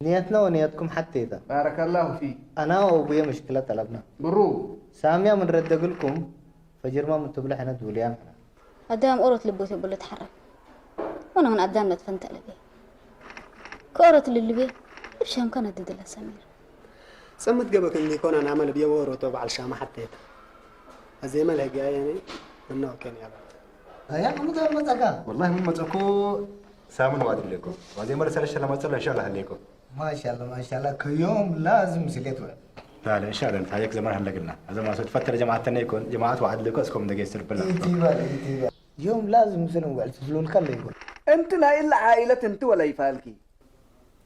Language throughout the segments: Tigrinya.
نيتنا ونيتكم حتى إذا. بارك الله فيك. أنا وأبويا مشكلة طلبنا. برو. سامية من رد قلكم فجر ما متبلع هنا دوليان. ኣዳም ኦሮት ልቡ ተብሎ ተሓረም። ወነ ምን ኣዳም ነጥፈንተ ለቤ። ከኦሮት ልልቤ እብሻም ከነ ድድለ ሰሚር። ጸምት ገበክ እንዲኮና ናመል ብየወሮቶ በዓል ሻማ ሓተየት። ኣዘይ መል ህግ ኣየኒ ምነው ከን ያለ። ኣያ ምንድን መጸካ? ወላሂ ምን መጸኩ ሳምን ዋዕድ ለኩም። ኣዘይ መል ሰለሽ ለመጸለ እንሻላ ህሌኩም። ማሻላ ማሻላ ከዮም ላዝም ስሌት ወ። لا لا إن شاء الله نتحيك زمان هلقلنا. هذا ما صوت فترة جماعة تنيكون جماعة وعد لكم اسكم دقيس تربلا. إيتيبا إيتيبا. يوم لازم سنة وعد تفلون كله يكون. أنت نايل عائلة أنت ولا يفالكي؟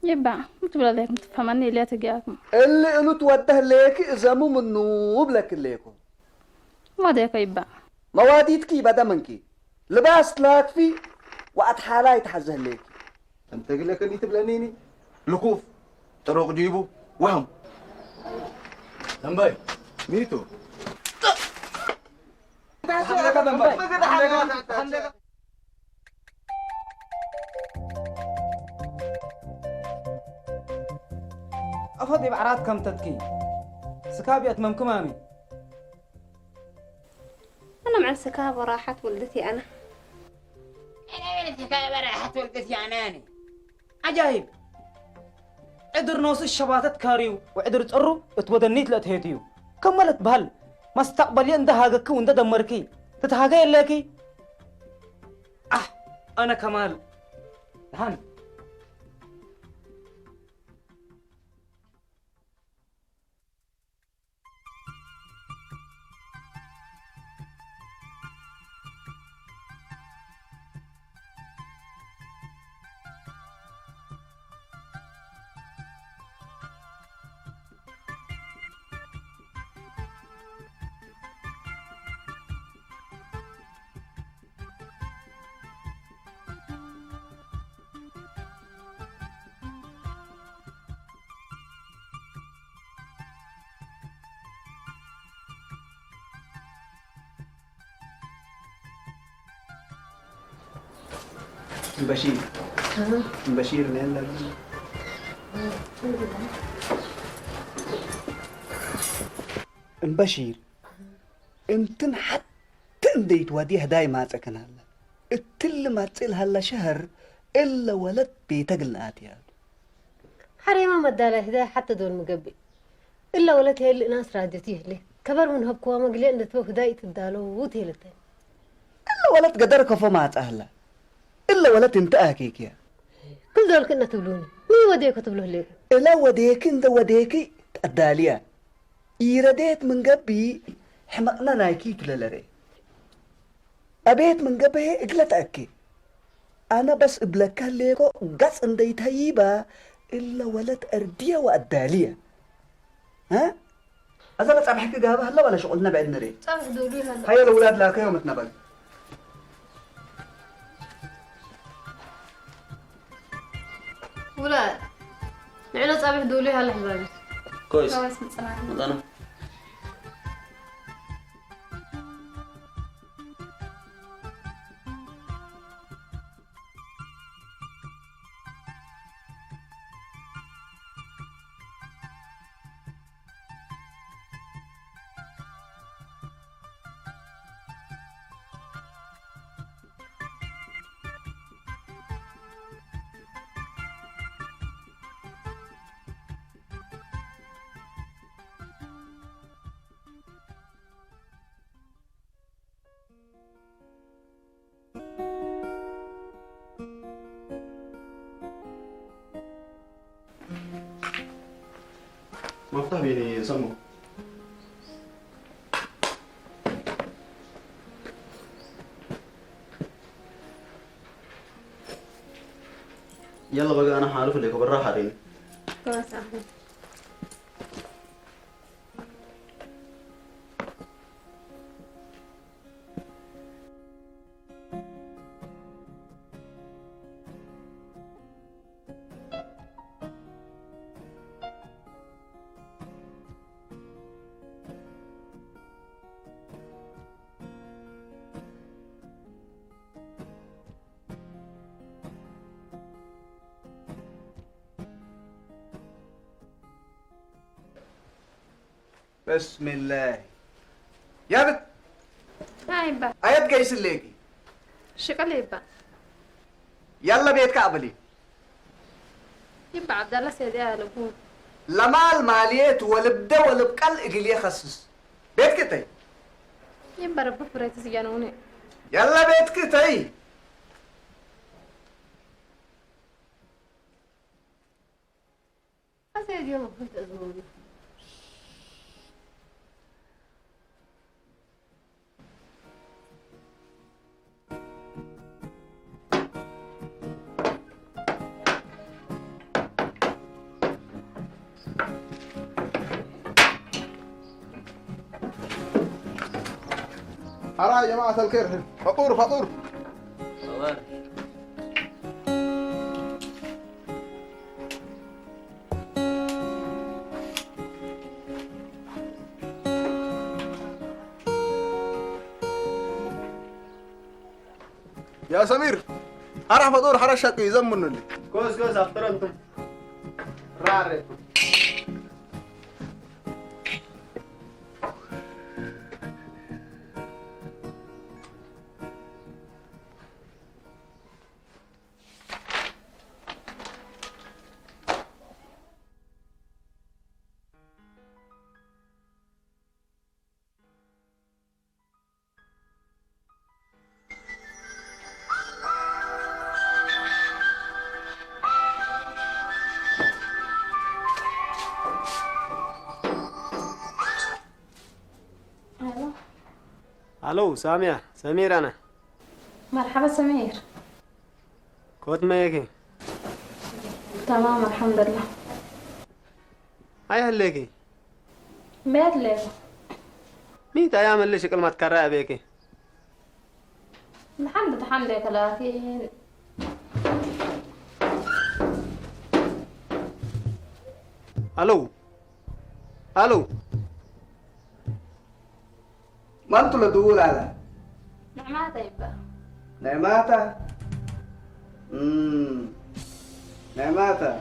يبا متبلا ذاك متفهمني اللي تجاكم. اللي إنو توده ليك إذا مو منو بلك ليكم. ما ديك يبا. መዋዲትኪ በደምንኪ ልባስ ትላክፊ ወኣት ሓላይ ትሓዘህለይኪ። እንተ ግለከኒ ትብለኒኒ ልኩፍ ጥሩቕ ዲቡ ወህም እምበይ ሚቱ أفضي بعرات كم تتكي سكابي أتمم كمامي. أنا مع السكابة راحت ولدتي أنا. أنا مع السكابة راحت ولدتي أنا، أنا. عجايب. ዕድር ኖሱ ሸባተት ካርዩ ወዕድር ጸሩ እት ወደኒት ለእትሄትዩ። ከመለት በህል መስተቅበልየ እንደ ሃገኪ ወእንደ ደመርኪ ትትሃገ የለኪ። ኣህ፣ ኣነ ከማል። ደሓን። እምበሺር እምበሺር ነን እምበሺር እንትን ሓቲ እንደይትዋዲ ህዳይ ማጸ ከናለ እትል ማጽ ልሃላ ሸህር እለ ወለት ቤተ ግልናት ያሉ ሓሬማ መዳላይ ህዳይ ሓተ ዶል ምገብእ እለ ወለት የል እናስ ራጀት ይህሌ ከበር ምን ሀብክዋ መግሌ እንደተው ህዳይ ትዳለው ውት የለተን እለ ወለት ገደር ከፎ ማጻ ህላ እለ ወለት እንተ ኣኬክያ ክል ዶልክ እነ ትብሉኒ ምን ወዴ ክትብሉ ህሌኩም እለ ወዴክ እንደ ወዴክ ተዳልያ ኢረዴት ምን ገቢ ሕመቅና ናይኪ ትለለሬ። ኣቤት ምን ገበሄ እግለ ተኣኬ። ኣነ በስ እብለካ ሌኮ ጋጽ እንደይታይባ እለ ወለት እርድየ ወኣዳልየ። እ? ኣዛ ለጻብሕኪ ጋባ ህላ ዋላ ሽቁልና ብዕድ ንሬ። ጻብሕ ዶሉ ይሃላ። ሃየ ለውላድ ላከዮ ምትነበል። ውላድ። ንዕሎ ጻብሕ ድውሉ ይሃለ ሕዛቢ። ኮይስ። ከዋስ ምጽና። መጣና። መፍታሕ ቤኒ ሰሙ። يلا بقى انا حالف لك برا حرين. خلاص احمد. بسم الله. يا بت، هاي با أيد قيس الليكي. شقل يبا يلا بيتك أبلي. يبا عبد الله سيدي أهل أبوه لمال ماليت ولبدة ولبقل إقلي خصص. بيتك تي. يبا ربي فريت زيانوني يلا بيتك تي. أسيدي يوم كنت أزموني. حرا يا جماعة الخير، فطور فطور. يا سمير، حرا فطور حرا شقي زمن لي. كويس كويس أفطر أنتم. راري. الو سامية، سمير انا. مرحبا سمير. كوت ميكي؟ تمام الحمد لله. هاي هليكي؟ بيت ليك. ميت ايام اللي شكل ما تكرع بيكي؟ الحمد الحمد لك لكن الو. الو. ما انتو لدول على نعمات يبا. نعماتا. امم نعماتا.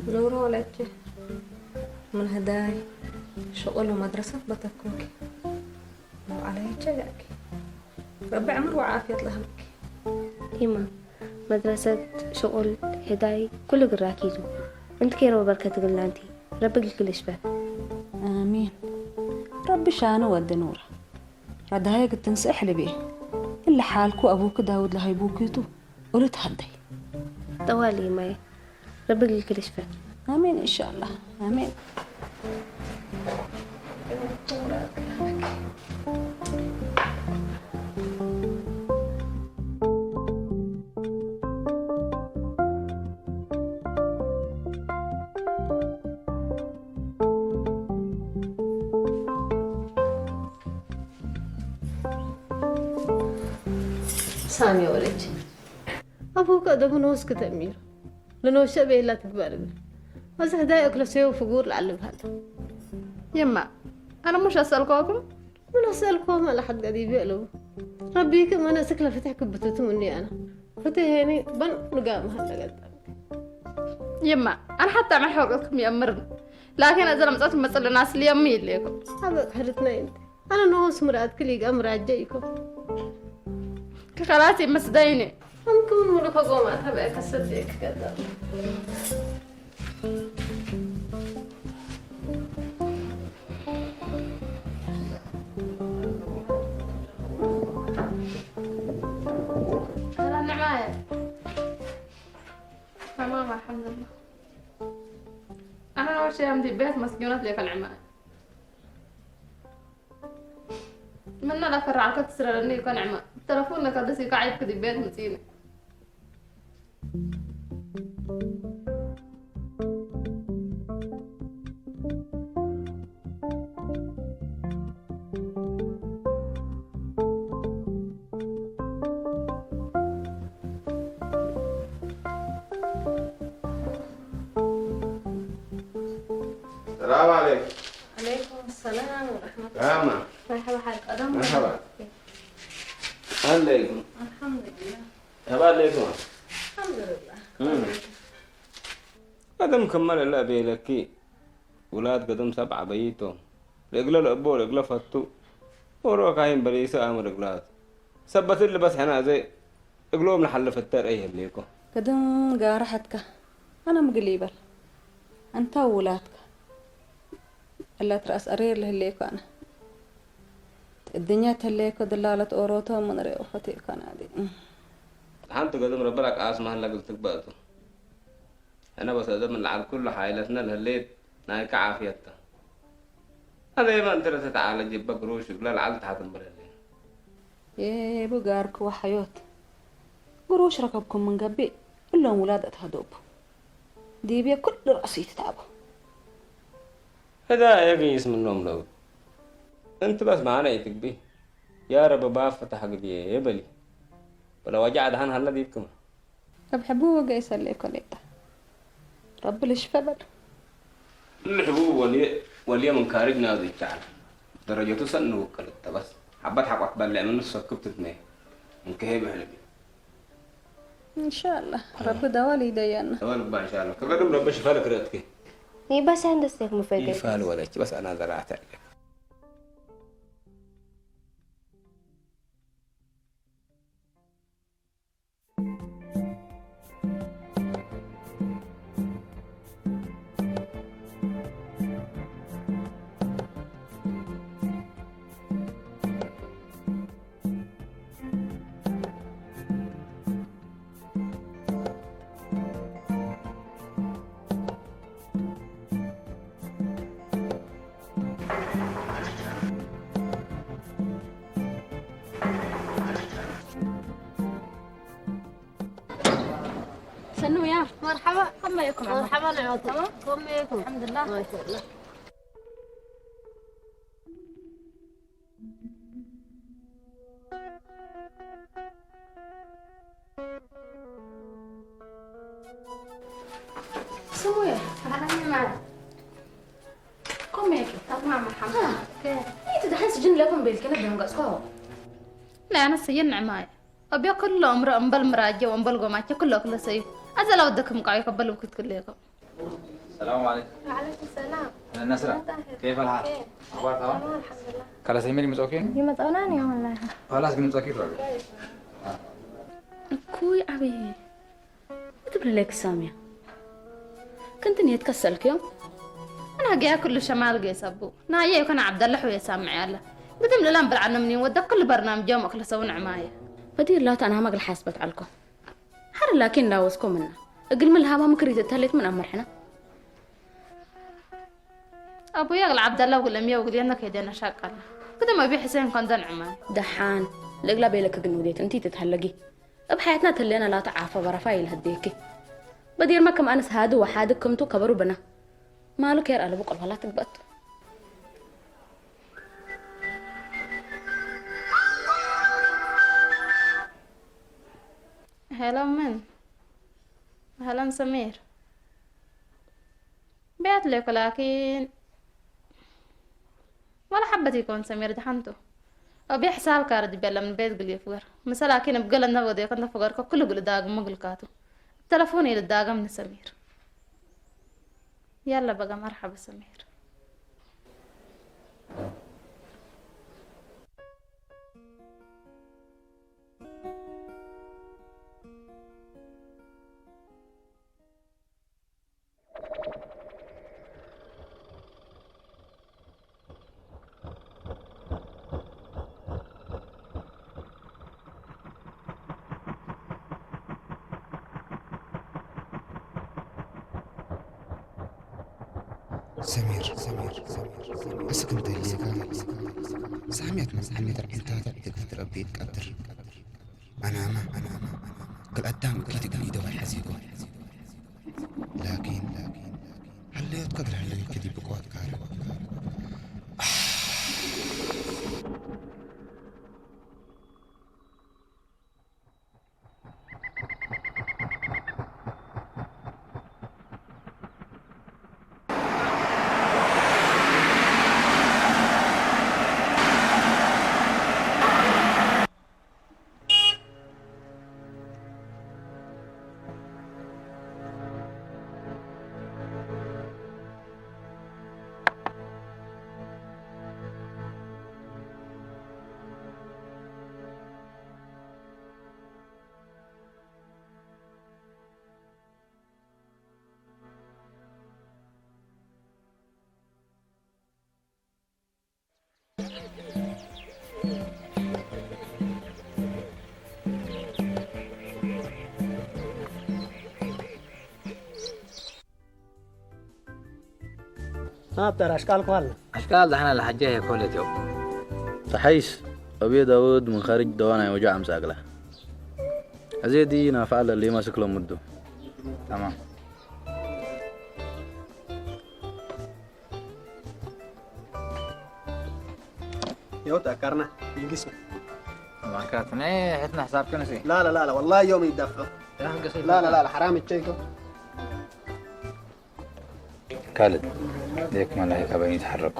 نورو عليك من هداي شغل مدرسة بتكوك وعلى جاك ربي عمر وعافية لهمك إما مدرسة شغل هداي كل قراكيزو أنت كيرو بركة قلانتي ربي قلك الإشبه آمين. ربي شانو ود نورة. رد هاي قد تنسى حلبي. إلا حالكو أبوك داود لهاي بوكيتو. قلت هدي. طوالي ماي ربي قلك الإشبه آمين إن شاء الله. آمين. ሳሚ ወለች። ኣፉ ቀደሙ ንወስክ ተሚሩ። ንነወሸ ቤላ ትግበር እብል። ኣብዚ ሕዳይ እክለ ሰዮ ፍጉር ለዓል ብሃል። የማ፣ ኣነ ሙሽ ኣሰልኳኩም? ምን ኣሰልኳኩም ኣለ ሓድ ገዲብ የለው። ረቢክ መነ ስክለ ፍትሕ ክብትቱ ምንዲ ኣነ። ፍትሕ ሄኒ በን ንጋ መሃል ለገጣ። የማ፣ ኣነ ሓታ መን ሕወቀትኩም የምርን። ላኪን እዘ ለምጻት መጽለና ስልየም ይልየኩም። ኣብ ሕርትና ይንት። ኣነ ንሆስ ምርኣት ክሊጋ ምራጀ ይኮ። ከኸላስ ይመስደይኒ። ኣንክውን ሙሉ ከጎማ ተበ ከሰብ ክገጠም። ሰላም ንዕማየ። ተማም ኣልሓምዱሊላህ። ኣነ ወሸ ያምዲ ቤት መስጊናት ለከ ንዕማየ። ምና ላፈራዕከ ትስረረኒ እኮ ንዕማ። ብተለፎን ነከርደስ እኮ ዓይብክ ድቤት ምጽኢኒ። ሰላም ዓለይኩም። ዓለይኩም ሰላም ወረሕመቱላህ። ሰላም። መርሐባ ሓል ቀደም። መርሐባ። ኣለይኩም። ኣልሐምዱሊላህ። ከባ ኣለይኩም። ኣልሐምዱሊላህ። እም። ቀደም ከመለለ ቤለኪ ውላድ ገደም ሰብ ዓበይቶም። ለእግለ ለእቦ ለእግለ ፈቱ። ወሮ ካይን በሪሰ ኣምር እግላት። ሰበትን ልበስ ሕና ዘይ እግሎም ለሓለፈ ተር ኣይህልኮ። ገደም ጋራ ሐትካ። ኣነ ምግል ይበል። ኣንታ ውላድካ። እላት ራስ ኣሬር ለህሌኮ ኣነ። እድኛ ተሌኮ ድላለት ኦሮቶ ምን ሬኦ ፈቴኮ ኣነ ኣዲ። ሓንቲ ገደም ረበላ ቃስ መሃላ ግል ትግባእቱ። ሕነ በሰደ ምን ለዓል ኩሉ ሓይለትነ ለህሌት ናይካ ዓፍየትካ። ኣበየመ እንተ ተተዓለ ጅበ ግሩሽ እግለ ለዓል ተሓት እምበለሌ። የቡ ጋርክ ወሓዮት። ግሩሽ ረከብኩም ምን ገቢእ እሎም ውላድ ኣትሃዶቡ። ዲብየ ኩሉ ራእሱ ይትትዓቦ። ህዳ የግይስ ምኖም ለው። እንቲ በስ መዓነ ይትግቢ። ያ ረቢ ባብ ፈታሕ ግድየ የበሊ። በለ ዋጃዕ ደሃን ሃለ ዲብክማ። እብ ሕቡ ወገ ይሰሌ ኮሌታ። ረቢ ልሽፈ በል። እሊ ሕቡብ ወልየ፣ ወልየ ምን ካርጅ ናዙ ይቻል። ደረጀቱ ሰን ንውቅል እተ በስ። ሓበት ሓቋት በልዕ ምን ሰክብ ትትመየ። እንከሄ ብሕልቢ። ኢንሻአላህ። ረቢ ደዋ ሊደያና። ተበል እባ ኢንሻአላህ። ከገድም ረቢ ሽፈ ልክረትኪ። ይበሳ እንደስቴክ ምፈገ። ይፋል ወለች በስ ኣና ዘራዕተ። ሰኑ ያ መርሐባ፣ ከመይ ኢኩም? መርሐባ ንዕወት። ተማም? ከመይ ኢኩም? ኣልሐምዱሊላህ። ማሻአላህ። ስሙየ፣ ኣህለን ማር። ኮሜኪ። ተማም፣ ኣልሐምዱሊላህ። አ፣ ኦኬ። ነይቲ ደሓን ስጅን ለኩም ቤልኪ ነደንገጽኮ። ናይ ኣነስ እየን ንዕማየ። ኣቢያ ኩሎ እምሮ እምበል ምራጀ ወእምበል ጎማቸ ኩሎ ክለሰዩ። ኣዘላ ወደክም ቃዊ ከበል ብክት ክልየኩም። السلام عليكم. وعليكم السلام. أهلًا نسرة. أهلًا طاهر. كيف الحال؟ كيف؟ أخبار تمام؟ تمام، الحمد لله. ከላስ የሚል ይመጻውኪ? ይመጻውና ነው ወላሂ። ከላስ ግን ይመጻውኪ ይባሉ። እኩይ ኣበይ? ትብለለይ ክሳምያ። ክንትን የትከሰልክዮም? ኣና ገያ ኩሉ ሸማል ገይ ሰቡ። ናየ ይኮን ዓብደላ ሕው የሳምዕ ያለ። ግድም ልላም ብልዓኖም ኒን ወደ ኩሉ በርናምጅ ዮም እክለ ሰው ንዕማየ። ፈዲር ላታ ኣና መግል ሓስበት ዓልኮ። ሓረ ላኪን ላወስኮ ምና። እግል ምን ለሃማ ምክር ይዘተሌት ምን ኣመርሕና? ኣቡያ እግል ዓብደላ ወግል እምየ ወግል የነ ከይደነ ሻቃላ። ግድም ኣቢ ሕሴን ኮንደን ዕማይ። ደሓን፣ ለእግላ ቤለክ ግን ውዴት እንቲ ትትሃለጊ። እብ ሓያትና ተሌና ላታ ዓፈ በረፋ ይልህዴኪ። በዲርመ ከም ኣንስ ሃዲ ወሓዲ ክምቱ ከበሩ ብና። ማሉ ኬር ኣለቡ ቆልባላ ትግበእቱ። ሄሎ፣ መን? ኣህለን ሰሚር። ቤት ለኩ ላኪን ወላ ሓበት ይኮን ሰሚር ድሓንቱ። ኣብ ቤት ሕሳብ ካርድ በለም ቤት ግል ይፍገር። ምሰ ላኪን ብገለ እናወደ ከንተ ፍገር ኩሉ ግል ዳግም ምግልካቱ። ተለፎን ይልዳገም ንሰሚር። ያላ በጋ መርሓባ ሰሚር። سمير، سمير، سمير، أسكن دليك. سامية من سامية أنت تقدر أبيك قدر. أنا ما، أنا ما، كل أدام كل تدني دوا حزيكو. لكن، لكن، هل يتقدر هل يكدي بقوات كارو؟ ናብጠር ኣሽቃል ኳል ኣሽቃል ዳሕና ለሓጃ የኮለት ዮ ተሓይስ أبي داود من خارج دوان يوجع مساقلة أزيدي نافع للي ماسك له مدو تمام يوتا كارنا ينقسم ማካት ናይ ሕትና ሕሳብ ከነሲ لا لا لا لا والله يوم يدفعوا لا لا لا لا حرام الشيكو ካልድ ደክ መላሂ ካበይ ይትሓረኩ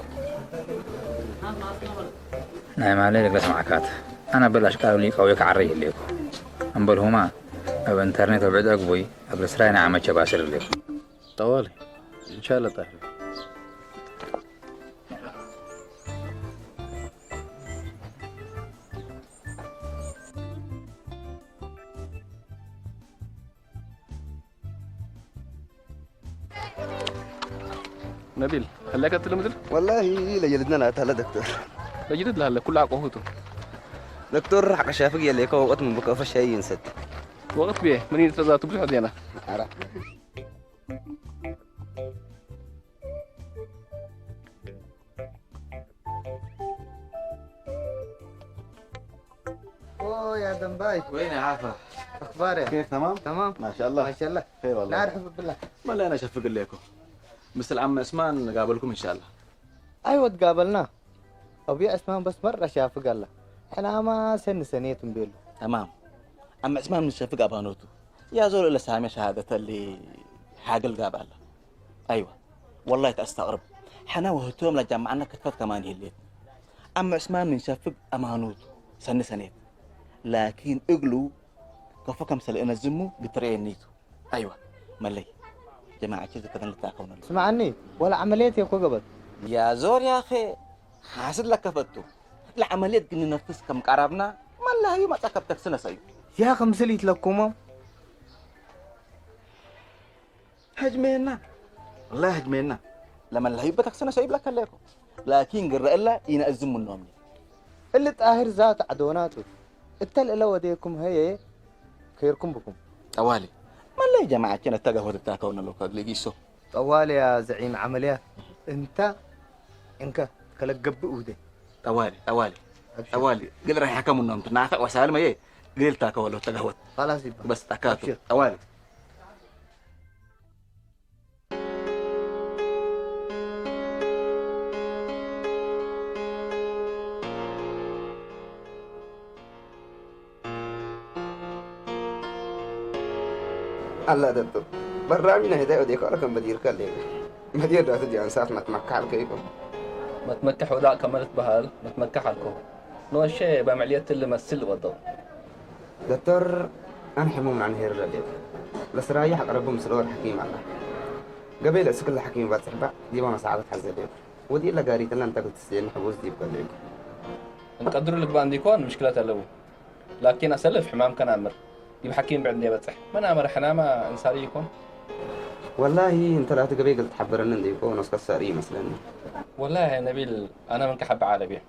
ናይ ማለይ ልግለስ ማዕካት ኣነ በላሽ ቃል ሊቀው የከዓረ ይሌኩ እምበልሁማ ኣብ ኢንተርኔት ኣብ ዕድ ኣግቡይ ኣብ ልስራይ ናይ ዓመቸ ባስር ሌኩ ጠዋሊ እንሻላ ጣሂር نبيل هلا كتلم دل والله لجلدنا لا تهلا دكتور لجلد لهلا كل عقوهته دكتور حق شافق يلي كو وقت من بكو فشاي ينسد وقت بيه من يتزا تبزح دينا عرا اوه يا دمباي وين يا عفا؟ اخبارك؟ كيف تمام؟ تمام؟ ما شاء الله ما شاء الله خير والله لا ارحب بالله ما لنا شفق لكم مثل عم عثمان قابلكم ان شاء الله ايوه تقابلنا ابي عثمان بس مره شافق الله احنا ما سن سنيت بيلو تمام عم عثمان من شفق ابانوتو يا زول الا سامي شهاده اللي حاقل قابل ايوه والله تستغرب حنا وهتوم لجمعنا كتفت كمان هليت عم عثمان من شفق امانوتو سن سنيت لكن اقلو كفو كم سلئنا زمو بترينيتو ኣይዋ መለይ ጀማዓ ችዝ ከተን ልታከውነ ስምዓኒ ወላ ዓመልየት እየ እኮ ገበት ያ ዞር ያኸ ሓስድ ለከፈቱ ለዓመልየት ግን ነፍስ ከም ቀራብና መላሃዩ መጻ ከብተክ ስነሰዩ ያ ከምስል ይትለኩሞም هجمينا والله هجمينا لما اللي هيبتك سنة سيب لك عليكم لكن قرأ الله إن أزم منهم اللي طاهر ذات عدوناته التل إلا وديكم هي خيركم بكم ጠዋሊ መለይ ጀማዓችን እተገሆት እታከውነ ሎካ ግሊጊሶ ጠዋሊ ያ ዘዒም ዓመልያ እንታ እንካ ከለገብእ ውደ ጠዋሊ ጠዋሊ ጠዋሊ ግል ራሕከም ነው እንትና ፈቅ ወሳል መየ ግል ታከወሎ ተገሆት خلاص ይባ በስ ታካቱ ጠዋሊ ኣላ ደጥብ በራሚ ናይ ህዳይ ወዴ ከሎ ከም በዲርካ ኣለይ መዲር ዳት ዲያን ሳት መትመካ ሓልከ ይኮ መትመካ ወዳ ከመለት በሃል መትመካ ሓልኮ ንወሸ በምዕልየት ልመስል ወዶ ዶክተር ኣን ሕሙም ናን ሄር ለዴ ለስራያ ኣቅረቡ ምስለ ወር ሐኪም ኣላ ገበይ ለእስክል ሐኪም ባጽሕባ ዲባ መሳዓበት ሐዘ ደብ ወዲ ለጋሪትና እንተ ክትስየኒ ሕቡዝ ዲብ ከለይኩ እንቀድሩ ልግባ እንዲኮን ምሽክለት ኣለቡ ላኪን ኣሰልፍ ሕማም ከናምር ዲብ ሐኪም ብዕድ የበጽሕ መን ኣመረ ሕናማ እንሳሪ ይኮን ወላሂ እንተ ላቲ ገበይ ግል ትሓበረኒ እንዲኮ ነስከ ሰሪ ይመስለኒ ወላሂ ነቢል ኣነ ምንከ ሐቢ ዓለብ እየ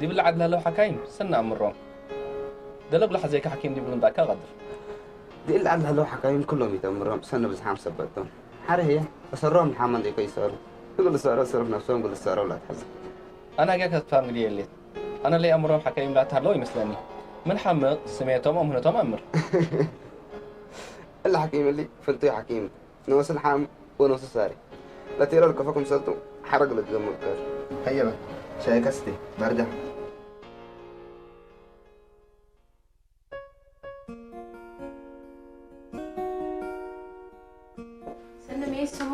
ዲብላ ዓድ ላለው ሓካይም ሰኒ ኣምሮም ደለጉላ ሓዘይካ ሓኪም ዲብሉ እንዳካ ቀድር ዲብላ ዓድ ላለው ሓካይም ኩሎም ይተምሮም ሰኒ ብዝሓም ሰበቶም ሓረ ህየ እሰሮም ንሓመ እንዲኮ ይሰሩ ትብል ሰሮ ስርፍ ነፍሶም ግል ሰሮ ላትሓዘ ኣናጋ ከትፋም ግዲ የሌት ኣነ ለይ ኣምሮም ሓካይም ላትሃለው ይመስለኒ ምን ሓምቕ ስሜቶም ኣምህነቶም ኣምር እላ ሓኪም እሊ ፍንቱይ ሓኪም ንወስል ሓም ወንወስል ሳሪ ለቴሎ ልከፈኩም ሰልጡ ሓረግ ልግዘም መብከር ሀየበ ሻይ ከስቲ ባርዳ ሰለመ ስሙ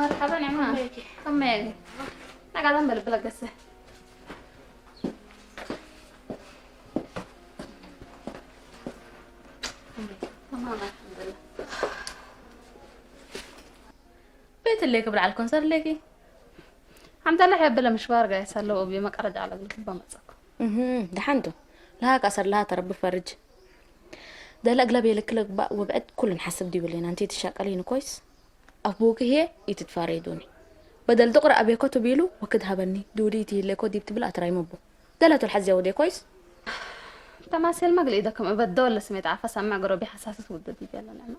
መርሓባ ንዕማ ከመይ ናጋዳን በልብለገሰ ቤት ኣለይ ክብል ዓል ኮንሰር ኣለኪ ሓምታ ለሕ የብለ ምሽዋር ጋይስ ኣለዎ ብዮ መቀረጃ ኣለ ግልክባ መጸኩ ደሓንቱ ለሃ ካሰር ለሃ ተረቢ ፈርጅ ደለ እግለብ የልክለ ግባእ ወብዕድ ኩልን ሓስብ ዲብሌና እንቴ ትሻቀሊን ኮይስ ኣቦኪ ህየ ኢትትፋረይዱኒ በደል ድቕሪ ኣቤኮ ትቢሉ ወክድ ሃበኒ ድውዲ ኢትሂሌኮ ዲብ ትብል ኣትራይመቦ ደለቱ ልሓዝያ ወዴ ኮይስ ተማሴል መግልኢ ደክም እበዶ ወለ ስሜት ዓፈ ሰምዕ ገሮቢ ሓሳስት ውድድ ይገለና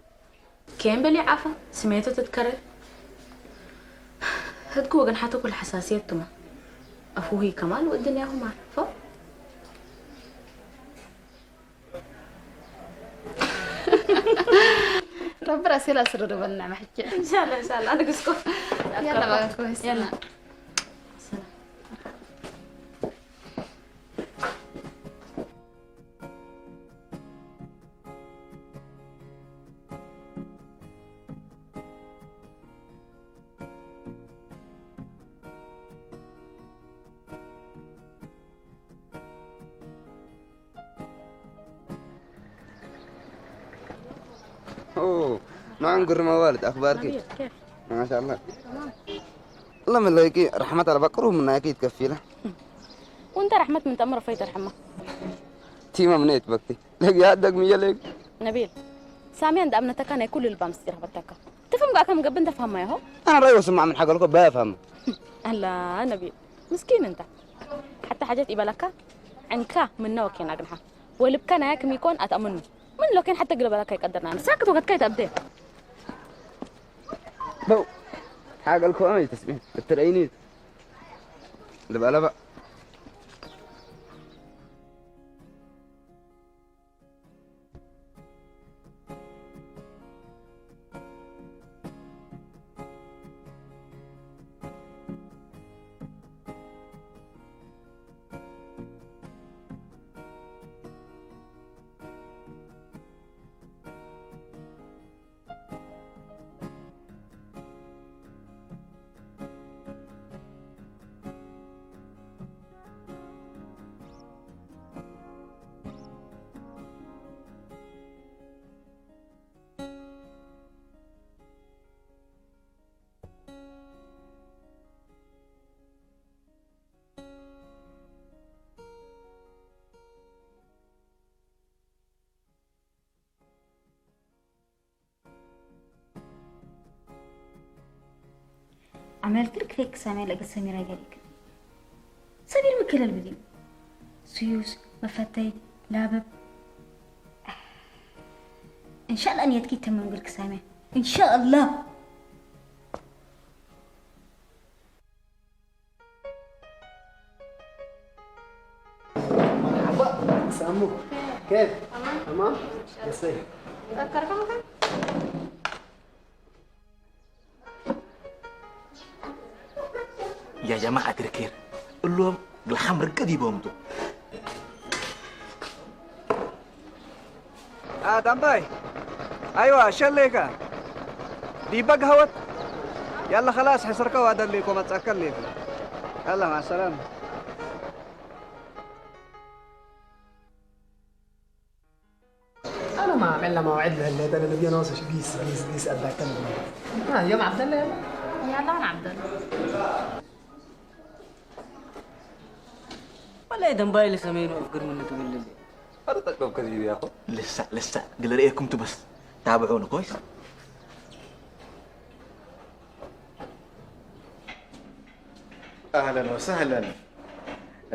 ኬን በሊ ዓፈ ስሜቱ ትትከረ ህድኩ ወገን ሓተ ኩል ሓሳስየት ትማ ኣፉሂ ከማል ወድን ያሁማ ፎ ربنا سيلا سر دبلنا محكي إن شاء الله إن شاء الله أنا قصكم يلا بقى كويس يلا نعم قرم والد أخبار كيف؟ ما شاء الله الله من ليكي رحمة الله بقروه من ناكي تكفيله وانت رحمة من تأمر فيت رحمة تيما من ايت بكتي لك يا دق مية لك نبيل سامي عند أمنتك أنا كل البام ستير بتك تفهم قاكم قبل تفهم ما يهو أنا رأي وسمع من حق لكم بفهم الله نبيل مسكين انت ሓቲ ሓጀት ኢበለካ ዕንካ ምነ ወኬና ግንሓ ወልብካ ናያ ክም ይኮን ኣትኣምኑ ምን ሎኬን ሓተ ግለ በለካ ይቀደርና ንሳክት ወገትካ ይተብደ በው ሓገልኮ ኣመይ ተስቢሕ እትረይኒ ልባለባ عملت لك فيك سمير لقى سمير قالك سمير مكل البديو سيوس مفتي لابب إن شاء الله أن يتكي تمام قلك سامي إن شاء الله مرحبا سامو كيف؟ تمام؟ تمام؟ يا سيد تذكركم كم؟ يا جماعة الخير اللهم الحمر قد يبومتو آه دمباي ኣይዋ ሸለይካ ዲበግ ሃወት ያላ ኸላስ ሕስርከ ዋደለይኮ መጻከል ለይኮ ያላ ማሰላም أنا ما أعمل لما أوعد له اللي أنا نبي نوصل ش- قيس قيس قيس أتذكر منه. آه يوم عبد الله يلا. يلا أنا عبد الله. ولا يدن باي لسمين وأفكر من تقول لي. أنا تقوم كذي يا أخو. لسه لسه قل رأيكم تبس. تابعونا كويس. أهلا وسهلا.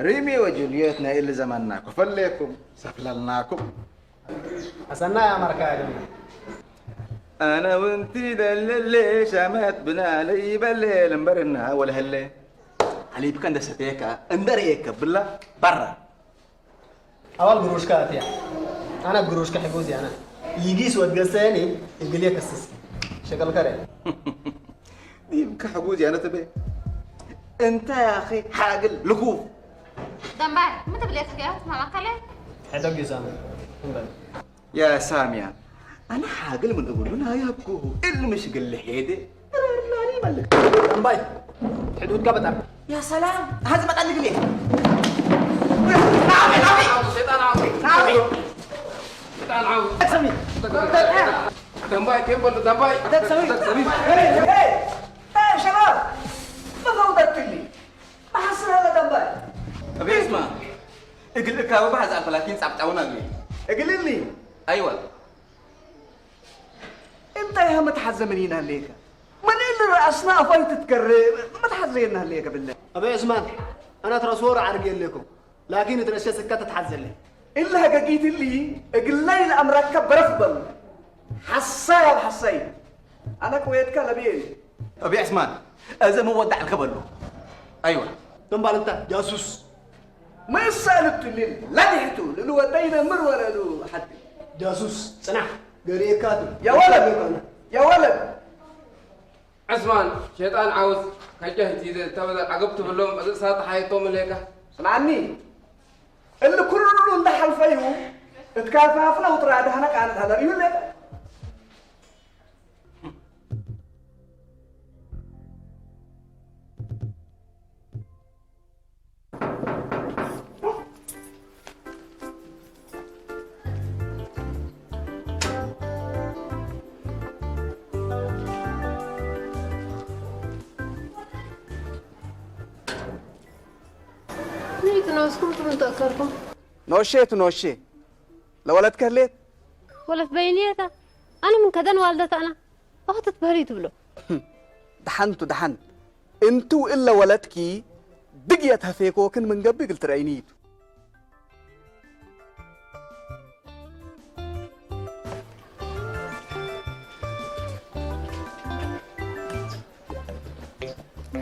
ريمي وجولييت ናይ እሊ ዘመንና ኮፈለኩም ሰፍለልናኩም። أسألنا يا مركا يا جماعة. ኣነ ውንቲ ደለለ ሻመት ብናለይ ይበልል እምበርና ወለህለ። حليبك عند ستيكا اندر ايك بالله برا أول قروشك أتيا. أنا قروشك حقوزي أنا. يجيس وتقسيني يقول لي كسس. شكل كره. ዲብካ ሕጉዝ ያነ ትበ እንታ ያኺ ሓግል ልኩፍ ደንባር ምን ትብል እያ ትኽእያ ትማማከለ حدق يسامي. يا سامية أنا ሓግል ምን እብሉ ናያብኩ እል ምሽ ግል ሄደ ላኒ መልክ أمباي. حدود قبطر. يا سلام هذا ما قال لي شيطان عوي شيطان عوي شيطان عوي سمي دمباي كيف بلو دمباي سمي سمي ايه شباب ما فوضت لي ما حصل هذا دمباي أبي اسمع እግል እካበ ባሕዝ ኣፈላኪን ጻብጣውና እግል እግልሊ ኣይዋ እንታይ ሃመት ሓዘ መኒና ሌካ መን ኢሉ ርኣስና ኣፋይ ትትከረ መትሓዘየና ሌካ ብለ أبي عثمان. أنا ترى صور عرق يليكم. لكن ترى شيء سكتت حزلي. ኢላ ገጊትሊ እግላይ ለኣምራካ በረፍ በሉ ሓሳይ ኣብ ሓሳይ ኣነ ክወየትካ ለብየ እዩ أبي عثمان أزم ودع الكبلو أيوة تنبال أنت جاسوس. ما يسأل التلين لا نحتو للو ودينا مر ولا لو حد. جاسوس صنع قريكاتو. يا ولد يا ولد ዕስማን ሸይጣን ዓውዝ ከጃ ህጂ ዝተበለ ዓገብ ትብሎም ርእሳ ተሓየቶም እሌካ ስምዓኒ እሊ ኩሉ እንዳሓልፈዩ እትካፋፍና ውጥራ ድሃና ቃነት ሃለር ይብለካ نيت نوسكم تمتأكركم ኖሼ እቲ ኖሼ ለወለትከ ህሌት ولف بينيتا أنا من كدن والدتنا أخت تبهري تبلو ደሓንቱ ደሓን እንቱ እለ ወለትኪ ድግየት ሀፌኮክን ምንገቢ ግልትረይኒቱ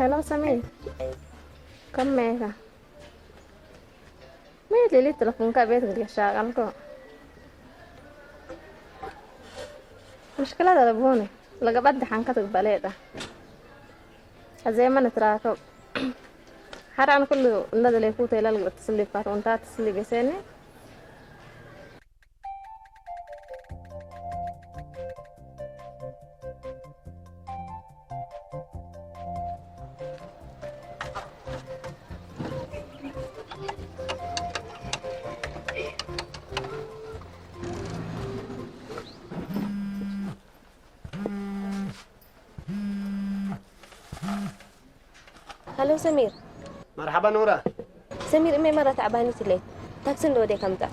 Hello Sami. Kammee ka? Mee lili telefonka beet gilgashaa qalko. Mushkila dala bone. Laga badda hanka tug baleeda. Azee mana tiraako. Haraan kullu inda dale ku teelal taslifaat unta tasli besene. هلو سمير. مرحبا نورة. سمير امي مرة تعبانة ليت. تاكسي ندودي كمتا.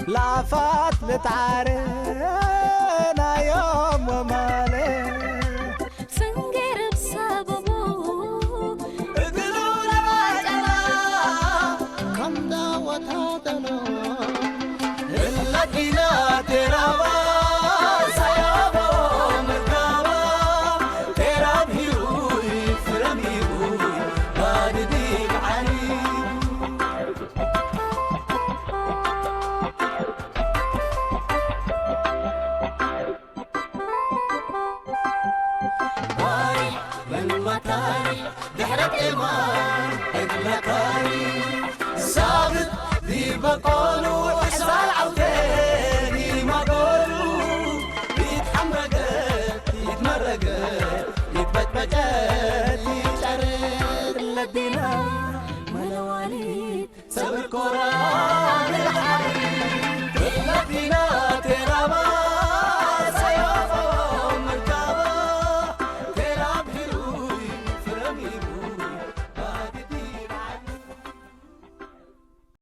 ላፋት ልትዓረ ናዮም ወማለ ጽንገርብ ሰበቦ እግሉ ለባጨላ ከምዳ ወታደሎ እለዲና ቴራባ ሳያቦ ምርካባ ቴራብ ሂሩ ፍረሚሩ ባድዲ ብዓሊ ባሪሕ ምን መካሪ ድሕረ ጤማን እግለካሪ ሳብት ዲበቆሉ ዕሳል ዓውቴ ዲማጎሉ ይትሓምረገት ይትመረገት ይትበጭበጨት ይጨርር ለዲና መለዋሊት ሰብር ኮራ